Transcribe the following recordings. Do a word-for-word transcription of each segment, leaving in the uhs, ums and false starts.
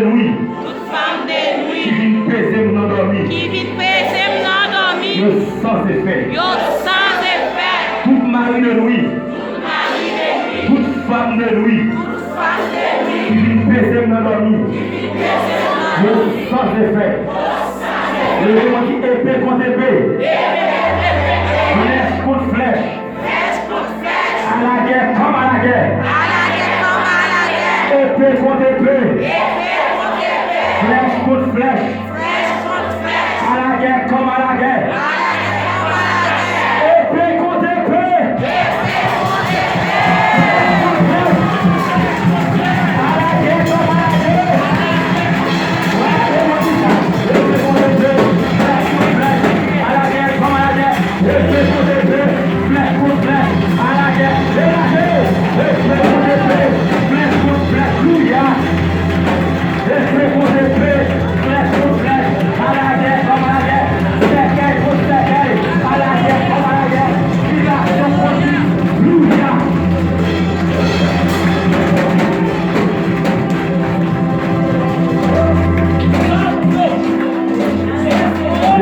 Nwi. Tout fanm de nwi. Ki vin peze m nan dòmi. Ki vin peze m nan dòmi. Yo san efè. Yo san efè. Tout mari de nwi. Tout mari de nwi. Tout fanm de nwi. Tout fanm de nwi. Ki vin peze m nan dòmi. Ki vin peze m nan dòmi. Yo san efè. Yo san efè. Leve mwen di epe kont epe. Epe kont epe. Flèch kont flèch. Flèch kont flèch. Alagè kòm alagè. Alagè kòm alagè. Epe kont epe. Epe kont epe. Flèch kont flèch. Flèch kont flèch. Alagè kòm alagè. Alagè kòm alagè. Epe kont epe. Epe kont epe. Flèch kont flèch. Alagè kòm alagè. Epe kont epe. Flèch kont flèch. Alagè kòm alagè. Epe kont epe, flèch kont flèch, alagè, deraje! Epe kont epe, flèch kont flèch, louya! Epe kont epe, flèch kont flèch, alagè kòm alagè, sèkèy kont sèkèy, alagè kòm alagè, vibasyon kont vib, louya!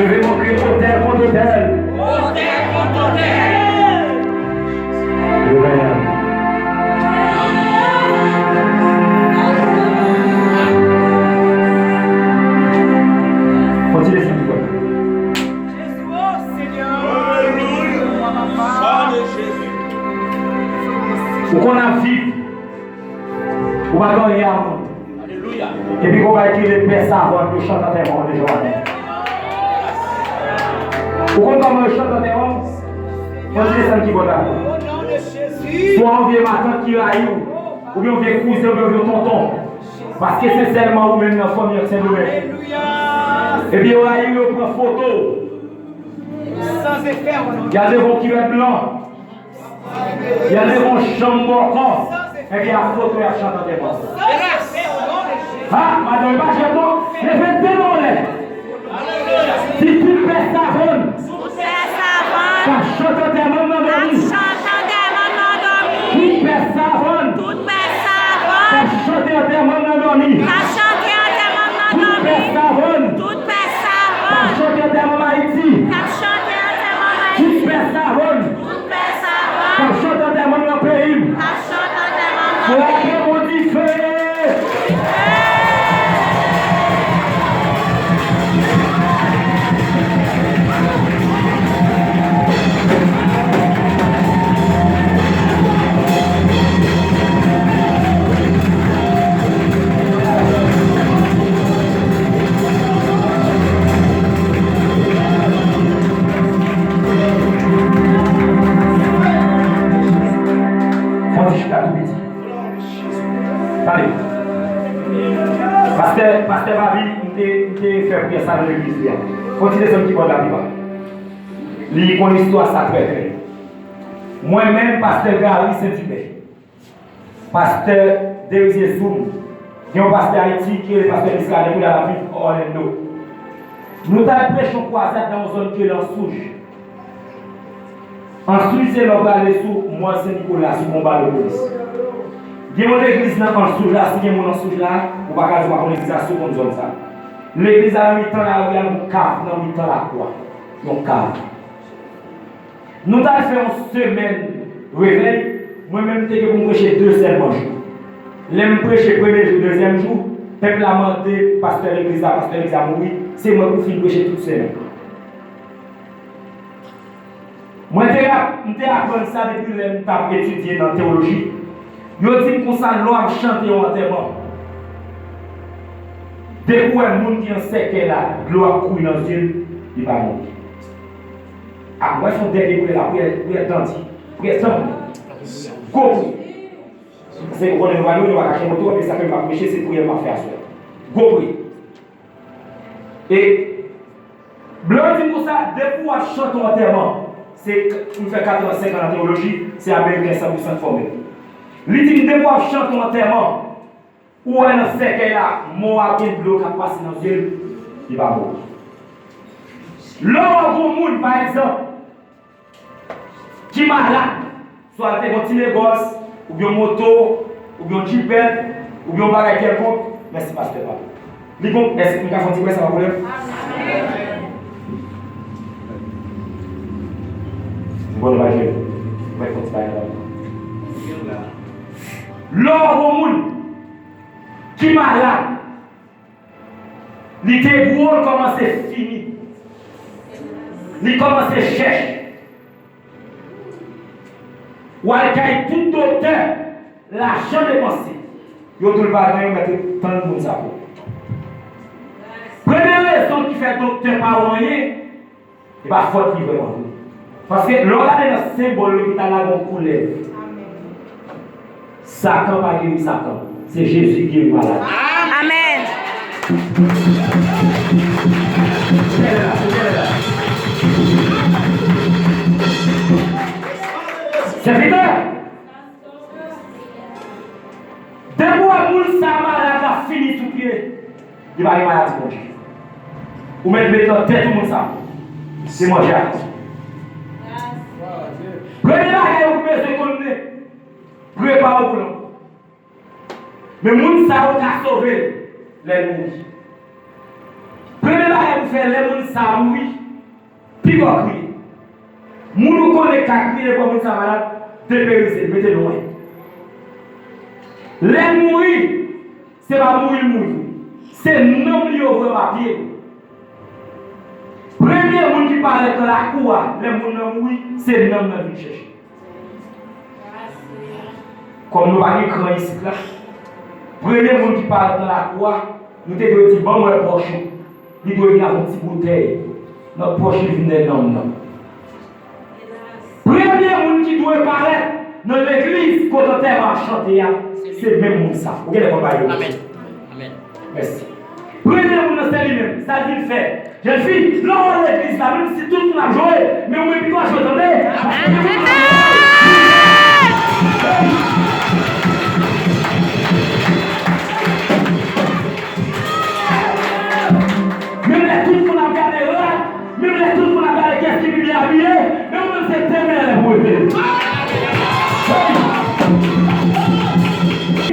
Leve men w, kriye otèl kont otèl. Otèl kont otèl. Leve men w. Kontinye, silvouplè. Ou konn ap viv. Ou pa gen anyen a moun. Alelouya. Epi gon bagay ki rele pè savann, yo chante antèman w deja w ane. Ou konn kòman yo chante antèman w? Mwen di desann kibòd la pou ou. Swa yon vye matant ki rayi w, oubyen yon vye kouzen, oubyen yon vye tonton. Paske se sèlman ou menm nan fanmi an Sendomeng. Epi yo rayi w, yo pran foto w. Y al devan yon kivèt blan. Y al devan yon chanm bòkò, epi a foto y ap chante antèman. Ha, madanm, e pa jwèt non. Leve de men w anlè. Di tout pè savann. Tout pè savann. K ap chante antèman m nan dòmi. K ap chante antèman m nan dòmi. Tout pè savann. Tout pè savann. K ap chante antèman m nan dòmi. K ap chante antèman m nan dòmi. Tout pè savann. Tout pè savann. K ap chante antèman m Ayiti. K ap chante antèman m Ayiti. Tout pè savann. Tout pè savann. K ap chante antèman m nan peyi m. K ap chante antèman m nan peyi m. Frape yon dife! Fò n ti chita tou piti. Tande. Pastè, pastè Babi, m te, m te fè priyè sa nan legliz li a. Fò n ti desann kibòd la pi ba. Li konn istwa sa trè trè. Mwen menm, pastè Gary Saint-Hubert. Pastè Derizier Zoum, gen yon pastè Ayiti ki rele pastè Muscadin, kounye a l ap viv Orlando. Nou t al preche yon kwazad nan yon zòn ki rele Anse Rouge. Anse Rouge se lè w prale sou mòn Sen Nikola, sou Bonbalopolis. Gen yon legliz nan Anse Rouge la, si gen moun Anse Rouge la, ou pa ka di w pa konn legliz la si w konn zòn sa. Legliz la nan mitan lari a, yon kav nan mitan lakwa. Yon kav. Nou t al fè yon semèn revèy, mwen menm m te gen pou m preche de sèlman jou. Lè m preche premye jou, dezyèm jou, pèp la mande pastè legliz la, pastè legliz la mouri, se mwen pou fin preche tout semèn. Mwen te ap-, m te aprann sa depi lè m t ap etidye nan teyoloji. Yo di m konsa, lè w ap chante yon antèman, depi w wè moun ki nan sèkèy la, dlo ap kouri nan zye l, li pa mouri. A, mwen fè yon dènye priyè la, priyè, priyè tandi, priyè tann. Gwo priyè. Se ou konnen nou pa, nou pa kache moto, men sa fè m ap preche, se priyè m ap fè aswè. Gwo priyè. E blan di m konsa, depi w ap chante yon antèman, se, m fè katran, senk an nan teyoloji, se ameriken san pou san k fòme l. Li di m, depi w ap chante yon antèman, ou wè nan sèkèy la, mò a gen dlo k ap pase nan zye l, li pa mouri. Lè w wè yon moun, pa egzanp, ki malad, swa l te gen yon ti negòs, oubyen yon moto, oubyen yon jipèt, oubyen yon bagay kèlkonk, Mèsi, pastè, papa. Li bon, èske m ka fè yon ti bwè, sa pa pwoblèm? M konn pa jwe. Mwen fè yon ti bagay la. Lè w wè yon moun ki malad, li te gwo, l kòmanse fini. Li kòmanse chèch. W al kay tout doktè, lajan depanse. Yo di w l pa gen, yo mèt tann moun sa pou. Premye rezon ki fè doktè pa wè anyen, e pa fòt li vrèman vre. Paske lè w gade nan senbòl lopital la, gen yon koulèv. Satan pa geri Satan. Se Jezi ki geri maladi. Amèn. Sèvitè, depi w wè moun sa malad la fini sou pye, li pa gen maladi Bondye. Ou mèt met nan tèt ou moun sa. Se manje a. Premye bagay ou bezwen konnen, prepare w pou lanmò. Men moun sa yo ka sove l lè l mouri. Premye bagay pou fè lè moun sa mouri, piga w kriye. Moun ou konnen ka kriye lè moun sa malad, deperize l, mete l lwen. Lè l mouri, se pa mouri l mouri. Se nanm li yo voye anba pye l. Premye moun ki parèt nan lakou a, lè moun nan mouri, se nanm nan vin chèche. Kòm nou pa gen kran isit la, premye moun ki parèt nan lakou a, nou te dwe di, "Ban m wè pòch ou." Li dwe vin ak yon ti boutèy nan pòch li, vin dèyè nanm nan. Premye moun ki dwe parèt nan legliz kote antèman ap chante a, se menm moun sa. Ou genlè konn bagay yo. Amèn. Amèn. Mèsi. Premye moun nan se li menm. Sa l vin fè? Jèn fi, lè w al legliz la, menm si tout moun ap jwe, men ou menm pito w jwe, tande? Menm lè tout moun ap gade rad, menm lè tout moun ap gade kiyès ki pi byen abiye, men ou menm se tèmèlè pou rete.